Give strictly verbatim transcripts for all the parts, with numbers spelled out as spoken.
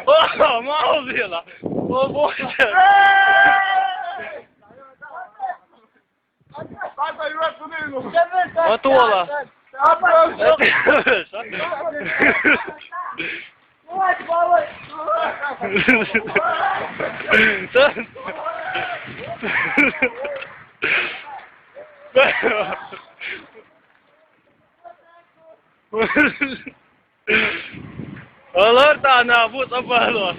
Ô, maldita! Ô, poxa! Ô, tola! Olar da ne bu sabahlar.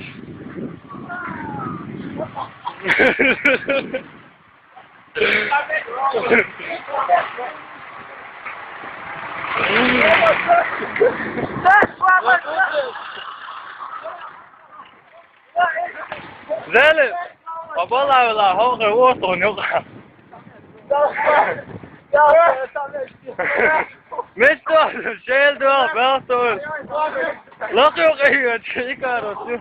Zele, baba la la ho ke wo to nyo ka. Mister, shel do berto. Lo ke ke yo chika ro tu.